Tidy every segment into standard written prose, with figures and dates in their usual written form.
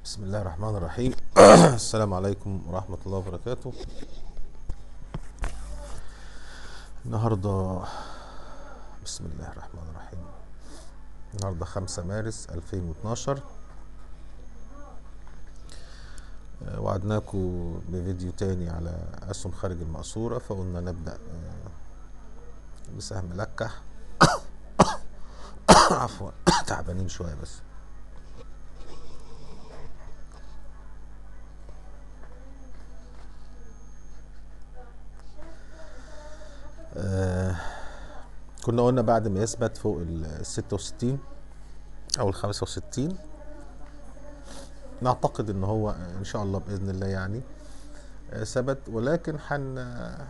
بسم الله الرحمن الرحيم. السلام عليكم ورحمة الله وبركاته. النهاردة بسم الله الرحمن الرحيم، النهاردة 5 مارس 2012. وعدناكم بفيديو تاني على أسهم خارج المقصورة، فقلنا نبدأ بسهم لكح. عفوا تعبانين شوية بس. كنا قلنا بعد ما يثبت فوق ال 66 او ال 65 نعتقد ان هو ان شاء الله باذن الله يعني ثبت، ولكن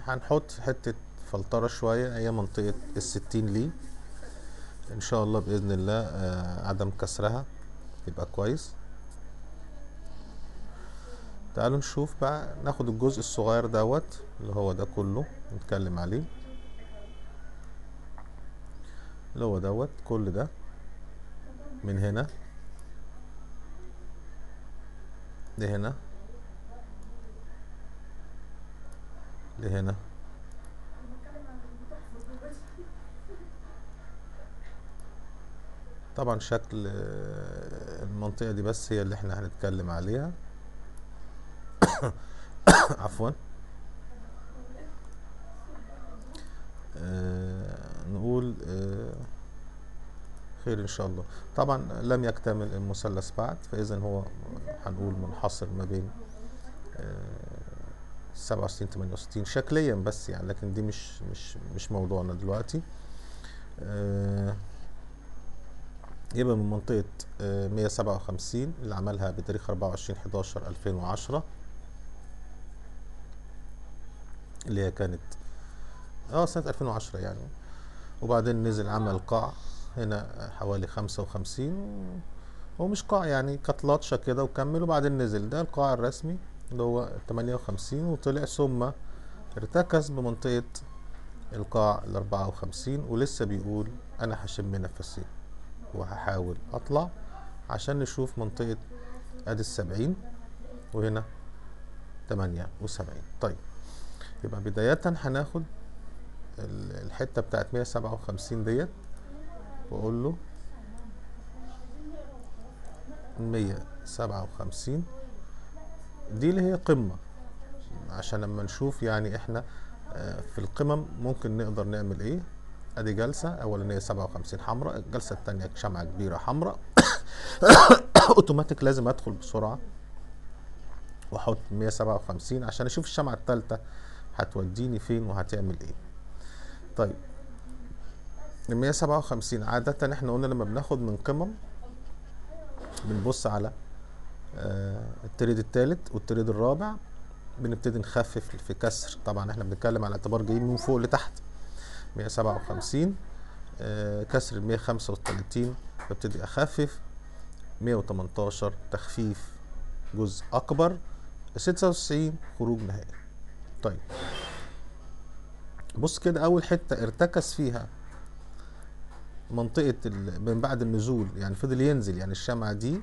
هنحط حتة فلترة شوية هي منطقة ال 60 ليه ان شاء الله باذن الله عدم كسرها يبقى كويس. تعالوا نشوف بقى، ناخد الجزء الصغير دوت اللي هو ده كله نتكلم عليه، اللي هو دوت كل ده من هنا لهنا لهنا طبعا شكل المنطقة دي بس هي اللي احنا هنتكلم عليها. عفوا، نقول خير ان شاء الله. طبعا لم يكتمل المثلث بعد، فاذا هو هنقول منحصر ما بين 67 68 شكليا بس يعني، لكن دي مش موضوعنا دلوقتي. يبقى من منطقة 157 اللي عملها بتاريخ 24/11/2010 اللي هي كانت سنة 2010 يعني، وبعدين نزل عمل قاع هنا حوالي 55، هو مش قاع يعني، كانت لطشة كده وكمل، وبعدين نزل ده القاع الرسمي اللي هو 58 وطلع، ثم ارتكز بمنطقة القاع ال 54، ولسه بيقول أنا هشم نفسي وهحاول أطلع عشان نشوف منطقة أدي 70 وهنا 78. طيب يبقى بداية هناخد الحتة بتاعت 157 ديت واقول له 157 دي اللي هي قمة، عشان لما نشوف يعني احنا في القمم ممكن نقدر نعمل ايه. ادي جلسة اولانية 57 حمراء، الجلسة التانية شمعة كبيرة حمراء. اوتوماتيك لازم ادخل بسرعة واحط 157 عشان اشوف الشمعة التالتة هتوديني فين وهتعمل ايه. طيب ال 157 عادة احنا قلنا لما بناخد من قمم بنبص على ال trade التالت وال trade الرابع، بنبتدي نخفف في كسر. طبعا احنا بنتكلم على اعتبار جايين من فوق لتحت. 157 كسر ال 135 ببتدي اخفف، 118 تخفيف جزء اكبر، 96 خروج نهائي. طيب بص كده، اول حتة ارتكز فيها منطقة من بعد النزول يعني فضل ينزل، يعني الشمعة دي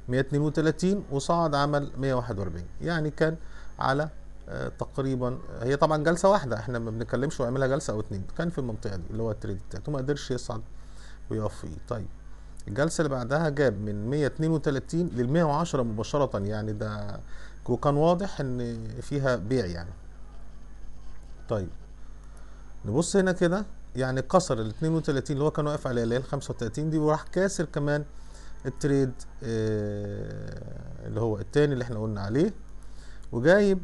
132 وصعد عمل 141، يعني كان على تقريبا، هي طبعا جلسه واحدة احنا ما بنتكلمش ويعملها جلسه او اتنين، كان في المنطقة دي اللي هو التريد بتاعته وما قدرش يصعد ويقف فيه. طيب الجلسة اللي بعدها جاب من 132 لل 110 مباشرة، يعني ده وكان واضح ان فيها بيع يعني. طيب نبص هنا كده، يعني كسر ال 32 اللي هو كان واقف عليها اللي هي ال 35 دي، وراح كاسر كمان التريد اللي هو التاني اللي احنا قلنا عليه، وجايب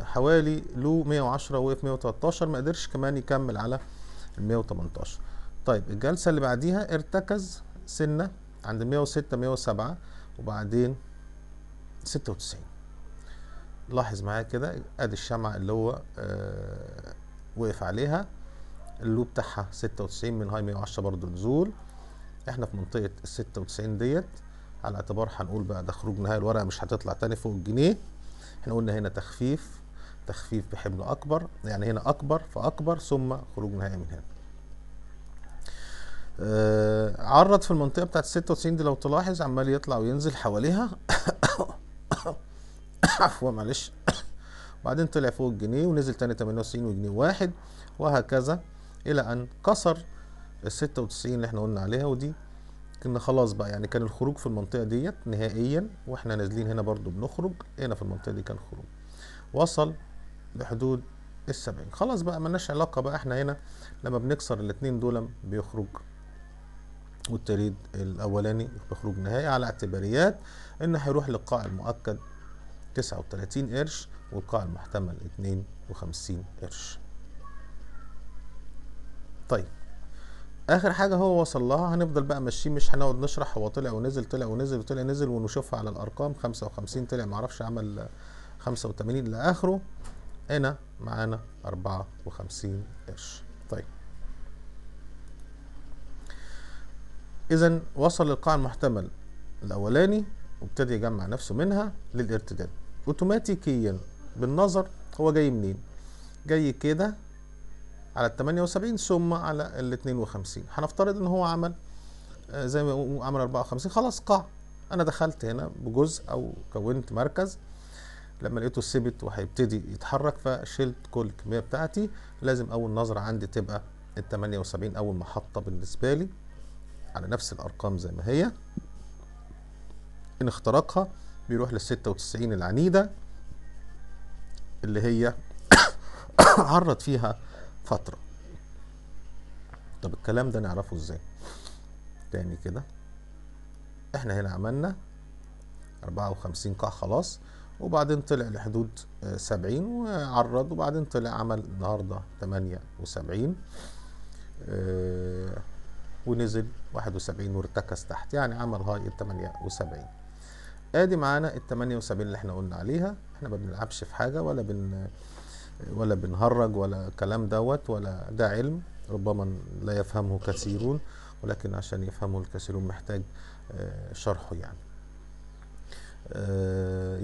حوالي له 110 وقف 113، ما قدرش كمان يكمل على ال 118. طيب الجلسة اللي بعديها ارتكز سنة عند 106 107 وبعدين 96. لاحظ معايا كده، ادي الشمعة اللي هو وقف عليها ال low بتاعها 96 من high 110 برضو نزول. احنا في منطقة ال 96 ديت على اعتبار هنقول بقى ده خروج نهائي، الورقة مش هتطلع تاني فوق الجنيه. احنا قلنا هنا تخفيف، تخفيف بحمل اكبر، يعني هنا اكبر فاكبر ثم خروج نهائي من هنا. عرض في المنطقة بتاعت 96 دي لو تلاحظ عمال يطلع وينزل حواليها عفوا معلش، وبعدين طلع فوق الجنيه ونزل تاني 98 وجنيه واحد وهكذا، الى ان كسر ال 96 اللي احنا قلنا عليها، ودي كنا خلاص بقى يعني كان الخروج في المنطقة ديت نهائيا، واحنا نازلين هنا برضو بنخرج هنا في المنطقة دي كان خروج، وصل لحدود ال70. خلاص بقى ملناش علاقة بقى، احنا هنا لما بنكسر الاتنين دول بيخرج، والتريد الاولاني بخروج نهائي على اعتباريات ان هيروح للقاع المؤكد 39 قرش والقاع المحتمل 52 قرش. طيب اخر حاجة هو وصل لها، هنفضل بقى ماشيين مش هنقعد نشرح، هو طلع ونزل طلع ونزل وطلع نزل، ونشوفها على الارقام 55 طلع معرفش عمل 85 لاخره، هنا معانا 54 قرش. طيب اذا وصل للقاع المحتمل الاولاني وابتدي يجمع نفسه منها للارتداد اوتوماتيكيا. بالنظر هو جاي منين؟ جاي كده على ال 78 ثم على ال 52. هنفترض ان هو عمل زي ما عمل 54، خلاص قاع. انا دخلت هنا بجزء او كونت مركز، لما لقيته ثبت وهيبتدي يتحرك فشلت كل الكمية بتاعتي. لازم اول نظره عندي تبقى ال 78 اول محطة بالنسبة لي على نفس الارقام زي ما هي. ان اخترقها بيروح لل 96 العنيده اللي هي عرض فيها فترة. طب الكلام ده نعرفه ازاي؟ تاني كده احنا هنا عملنا 54 قاع خلاص، وبعدين طلع لحدود 70 وعرض، وبعدين طلع عمل النهارده 78 ونزل 71 وارتكز تحت، يعني عمل هاي ال 78. ادي معانا ال 78 اللي احنا قلنا عليها. احنا ما بنلعبش في حاجة ولا بنهرج ولا كلام دوت، ولا ده علم ربما لا يفهمه كثيرون، ولكن عشان يفهمه الكثيرون محتاج شرحه يعني.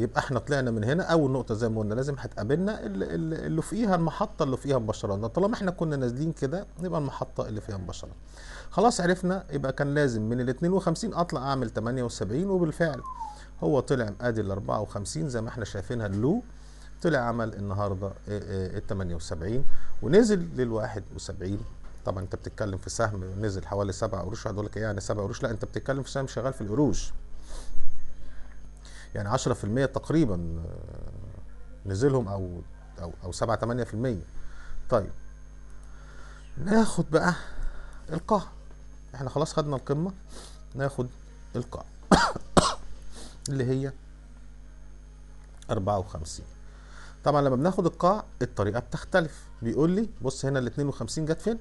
يبقى احنا طلعنا من هنا اول نقطة زي ما قلنا لازم هتقابلنا اللي فوقيها المحطة اللي فوقيها مباشرة. طالما احنا كنا نازلين كده يبقى المحطة اللي فيها مباشرة. خلاص عرفنا، يبقى كان لازم من ال 52 اطلع اعمل 78، وبالفعل هو طلع ادي ال 54 زي ما احنا شايفينها اللو، طلع عمل النهارده ال 78 ونزل لل 71. طبعا انت بتتكلم في سهم نزل حوالي 7 قروش، هقول لك ايه يعني 7 قروش؟ لا انت بتتكلم في سهم شغال في القروش، يعني 10% تقريبا نزلهم او 7 8%. طيب ناخد بقى القاع، احنا خلاص خدنا القمه، ناخد القاع اللي هي 54. طبعا لما بناخد القاع الطريقة بتختلف. بيقول لي بص هنا ال 52 جت فين؟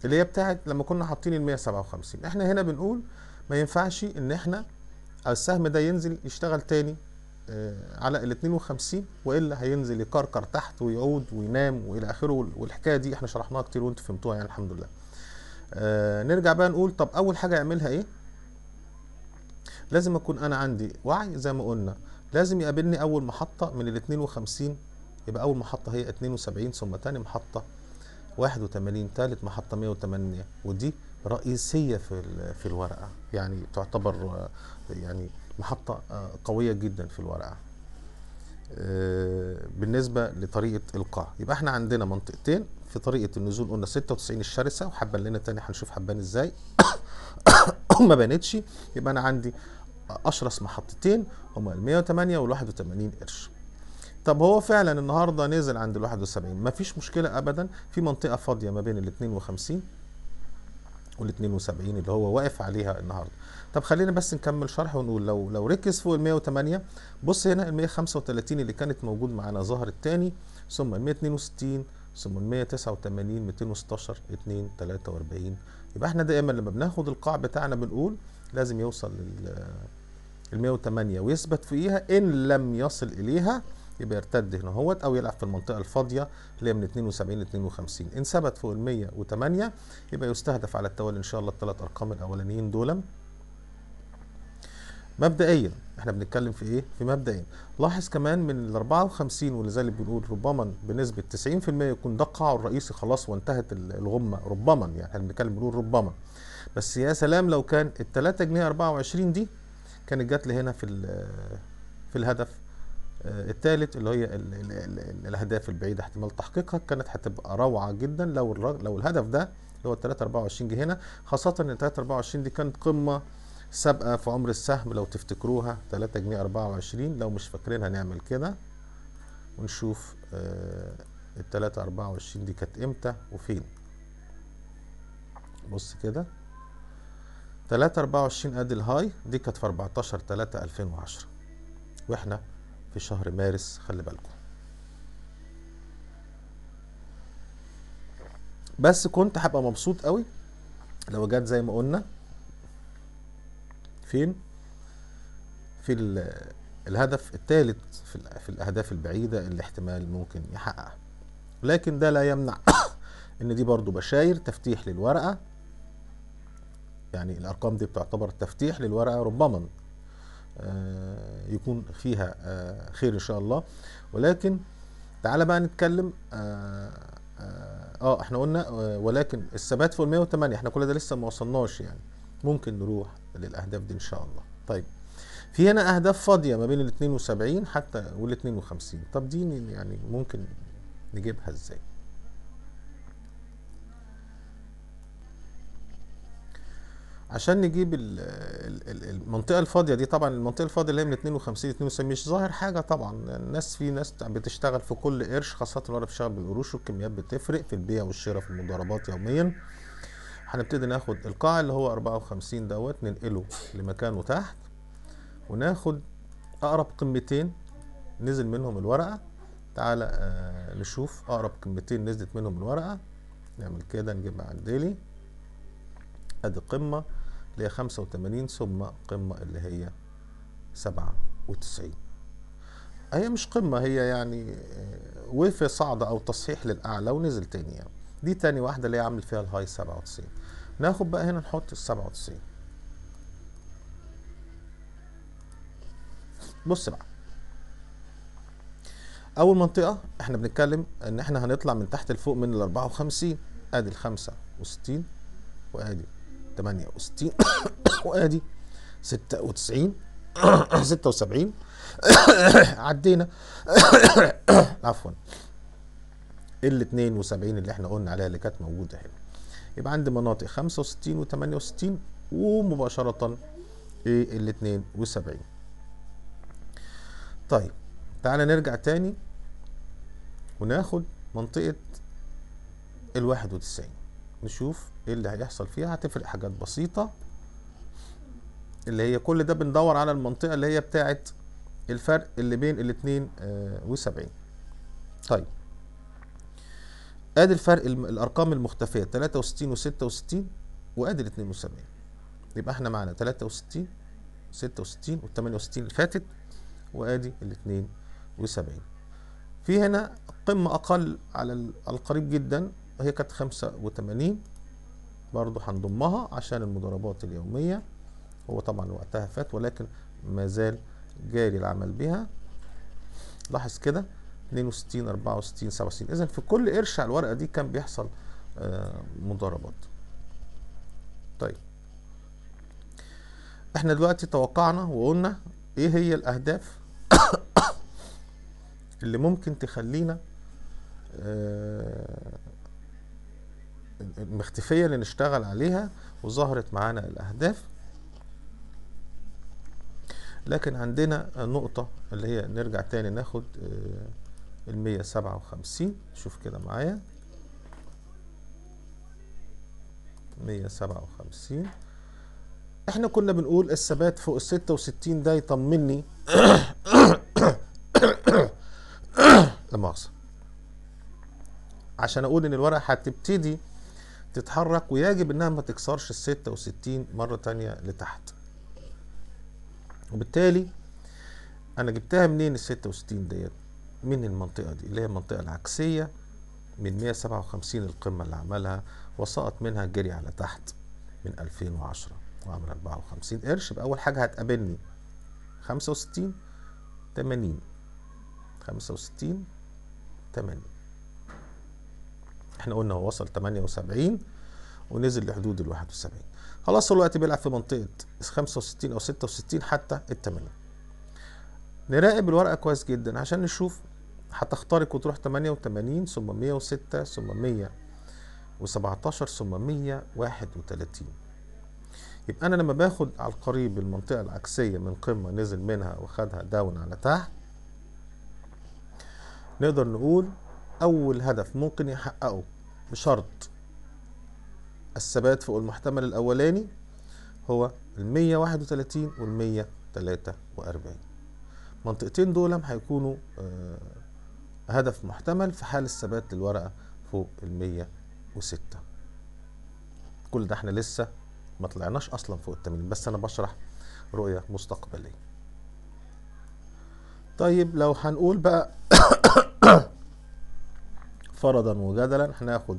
اللي هي بتاعت لما كنا حاطين ال 157. احنا هنا بنقول ما ينفعش ان احنا السهم ده ينزل يشتغل تاني على ال 52، والا هينزل يكركر تحت ويعود وينام والى اخره، والحكاية دي احنا شرحناها كتير وانتوا فهمتوها يعني الحمد لله. نرجع بقى نقول طب اول حاجة يعملها ايه؟ لازم اكون انا عندي وعي زي ما قلنا، لازم يقابلني اول محطة من ال 52، يبقى اول محطة هي 72، ثم تاني محطة 81، تالت محطة 108، ودي رئيسية في الورقة، يعني تعتبر يعني محطة قوية جدا في الورقة بالنسبة لطريقه القاع. يبقى احنا عندنا منطقتين في طريقه النزول، قلنا 96 الشرسة وحبان لنا تاني هنشوف حبان ازاي ما بانتش. يبقى انا عندي اشرس محطتين هما ال 108 وال 81 قرش. طب هو فعلا النهارده نزل عند ال 71، مفيش مشكلة ابدا، في منطقة فاضية ما بين ال 52 وال 72 اللي هو واقف عليها النهارده. طب خلينا بس نكمل شرح ونقول لو ركز فوق ال 108، بص هنا ال 135 اللي كانت موجود معانا ظهرت تاني، ثم ال 162، ثم ال 189، 216، 243. يبقى احنا دائما لما بناخد القاع بتاعنا بنقول لازم يوصل لل 108 ويثبت فوقيها، ان لم يصل اليها يبقى يرتد هنا اهوت او يلعب في المنطقة الفاضيه اللي هي من 72 ل 52. ان ثبت فوق ال 108 يبقى يستهدف على التوالي ان شاء الله الثلاث ارقام الاولانيين دول. مبدئيا احنا بنتكلم في ايه؟ في مبدئيا. لاحظ كمان من ال 54، ولذلك بنقول ربما بنسبة 90% يكون ده قاعة الرئيسي خلاص وانتهت الغمة، ربما يعني احنا بنتكلم بنقول ربما. بس يا سلام لو كان ال 3 جنيه 24 دي كانت جات لي هنا في الهدف الثالث اللي هي ال ال ال الاهداف البعيدة احتمال تحقيقها، كانت هتبقى روعه جدا لو الهدف ده اللي هو 3.24 جه هنا، خاصة ان 3.24 دي كانت قمة سابقه في عمر السهم لو تفتكروها 3 جنيه 24. لو مش فاكرينها نعمل كده ونشوف ال 3.24 دي كانت امتى وفين. بص كده 3.24 ادي ال high، دي كانت في 14/3/2010 واحنا في شهر مارس، خلي بالكم. بس كنت هبقى مبسوط قوي لو جت زي ما قلنا فين؟ في الهدف الثالث في الاهداف البعيدة اللي احتمال ممكن يحققها. لكن ده لا يمنع ان دي برضو بشاير تفتيح للورقه، يعني الارقام دي بتعتبر تفتيح للورقه، ربما يكون فيها خير ان شاء الله. ولكن تعالى بقى نتكلم احنا قلنا ولكن الثبات فوق 108، احنا كل ده لسه ما وصلناش، يعني ممكن نروح للاهداف دي ان شاء الله. طيب في هنا اهداف فاضية ما بين ال 72 حتى وال 52، طب دي يعني ممكن نجيبها ازاي؟ عشان نجيب المنطقة الفاضيه دي، طبعا المنطقة الفاضيه اللي هي من 52 72 مش ظاهر حاجة طبعا، الناس في ناس بتشتغل في كل قرش، خاصة لو بتشتغل بالقروش والكميات بتفرق في البيع والشراء في المضاربات يوميا. هنبتدي ناخد القاع اللي هو 54 دوت ننقله لمكانه تحت، وناخد اقرب قمتين نزل منهم الورقة. تعالى نشوف اقرب قمتين نزلت منهم الورقة، نعمل كده نجيبها على الديلي. ادي قمة اللي هي 85 ثم قمة اللي هي 97. هي مش قمة، هي يعني وقفه صاعده او تصحيح للاعلى ونزل تاني يعني. دي تاني واحدة اللي هي عامل فيها الهاي 97. ناخد بقى هنا نحط ال 97. بص بقى، اول منطقة احنا بنتكلم ان احنا هنطلع من تحت لفوق من ال 54، ادي ال 65 وادي 68 وادي 96 76 عدينا عفوا ال 72 اللي احنا قلنا عليها اللي كانت موجودة هنا. يبقى عندي مناطق 65 و68 ومباشرة ال 72. طيب تعالى نرجع تاني وناخد منطقة ال 91، نشوف ايه اللي هيحصل فيها. هتفرق حاجات بسيطة، اللي هي كل ده بندور على المنطقة اللي هي بتاعت الفرق اللي بين ال 72. طيب ادي الفرق، الارقام المختفية 63 و66 وادي ال 72. يبقى احنا معانا 63 66 وال 68 اللي فاتت وادي ال 72. في هنا قمة اقل على القريب جدا، هي كانت 85، برضو هنضمها عشان المضاربات اليومية. هو طبعا وقتها فات ولكن ما زال جاري العمل بها. لاحظ كده 62 64 67. اذا في كل قرش على الورقة دي كان بيحصل مضاربات. طيب احنا دلوقتي توقعنا وقلنا ايه هي الاهداف اللي ممكن تخلينا المختفية اللي نشتغل عليها، وظهرت معانا الأهداف. لكن عندنا نقطة اللي هي نرجع تاني ناخد 157. شوف كده معايا 157. احنا كنا بنقول الثبات فوق 66 ده يطمني لا مؤاخذة، عشان اقول ان الورقة هتبتدي تتحرك ويجب انها ما تكسرش 66 مرة تانية لتحت. وبالتالي انا جبتها منين 66 ديت؟ من المنطقة دي اللي هي المنطقة العكسية من 157، القمة اللي عملها وسقط منها جري على تحت من 2010 وعمل 54 قرش. يبقى اول حاجة هتقابلني 65 80، 65 80. احنا قلنا هو وصل 78 ونزل لحدود ال 71. خلاص الوقت بيلعب في منطقة 65 أو 66 حتى ال 80. نراقب الورقة كويس جدا عشان نشوف هتخترق وتروح 88 ثم 106 ثم 117 ثم 131. يبقى أنا لما باخد على القريب المنطقة العكسية من قمة نزل منها وخدها down على تحت، نقدر نقول أول هدف ممكن يحققه بشرط الثبات فوق المحتمل الأولاني هو ال 131 وال 143. منطقتين دول هيكونوا هدف محتمل في حال الثبات للورقة فوق ال 106. كل ده احنا لسه ما طلعناش اصلا فوق ال 80، بس انا بشرح رؤية مستقبلية. طيب لو هنقول بقى فرضا وجدلا هناخد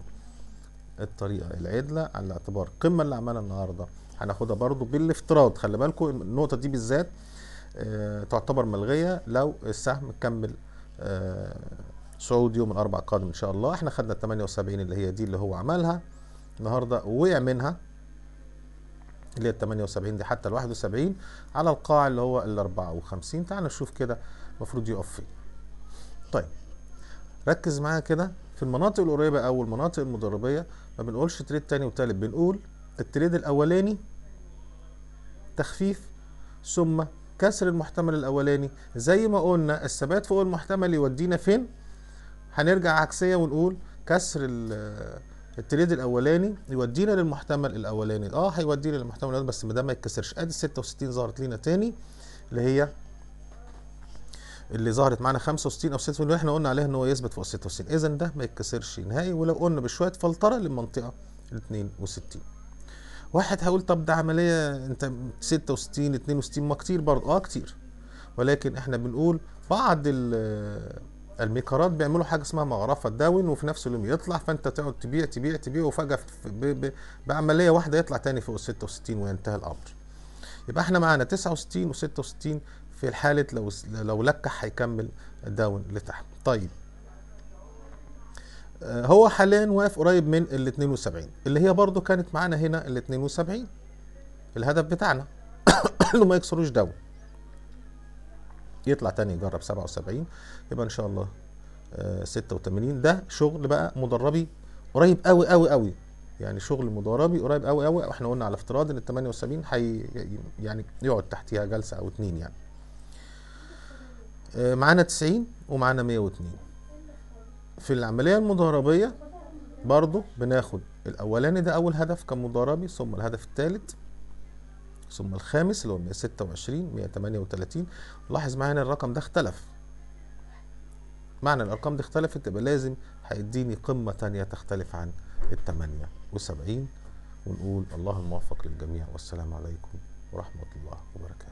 الطريقة العدلة على اعتبار القمة اللي عملها النهاردة، هناخدها برضو بالافتراض. خلي بالكم النقطة دي بالذات تعتبر ملغية لو السهم كمل صعود يوم الأربعاء القادم إن شاء الله. احنا خدنا 78 اللي هي دي اللي هو عملها النهاردة، ووقع منها اللي هي 78 دي حتى ال 71 على القاع اللي هو ال 54. تعال نشوف كده المفروض يقف فين. طيب ركز معايا كده في المناطق القريبة أو المناطق المضاربية، ما بنقولش trade تاني وتالت، بنقول ال trade الأولاني تخفيف ثم كسر المحتمل الأولاني. زي ما قلنا الثبات فوق المحتمل يودينا فين؟ هنرجع عكسية ونقول كسر ال trade الأولاني يودينا للمحتمل الأولاني. هيودينا للمحتمل الأولاني بس ما دام ما يتكسرش. ادي 66 ظهرت لينا تاني اللي هي اللي ظهرت معانا 65 او 66 اللي احنا قلنا عليها ان هو يثبت فوق 66، اذا ده ما يتكسرش نهائي. ولو قلنا بشوية فلترة للمنطقة 62. واحد هيقول طب ده عملية انت 66 62 ما كتير برضه. كتير، ولكن احنا بنقول بعض الميكرات بيعملوا حاجة اسمها مغرفه down وفي نفس اليوم يطلع، فانت تقعد تبيع تبيع تبيع وفجاة بعملية واحدة يطلع تاني فوق 66 وينتهي الامر. يبقى احنا معانا 69 و66 في الحالة لو لكح هيكمل down لتحت. طيب هو حاليا واقف قريب من ال 72 اللي هي برضو كانت معانا هنا ال 72 الهدف بتاعنا انه ما يكسروش down، يطلع تاني يجرب 77 يبقى ان شاء الله 86. ده شغل بقى مدربي قريب قوي قوي قوي، يعني شغل مضاربي قريب قوي قوي. واحنا قلنا على افتراض ان ال 78 حي يعني يقعد تحتيها جلسه او اتنين يعني. معانا 90 ومعانا 102. في العملية المضاربيه برضو بناخد الاولاني ده اول هدف كمضاربي، ثم الهدف الثالث، ثم الخامس اللي هو 126 138. لاحظ معانا الرقم ده اختلف، معنى الارقام دي اختلفت يبقى لازم هيديني قمة تانية تختلف عن ال 78. ونقول الله الموفق للجميع، والسلام عليكم ورحمة الله وبركاته.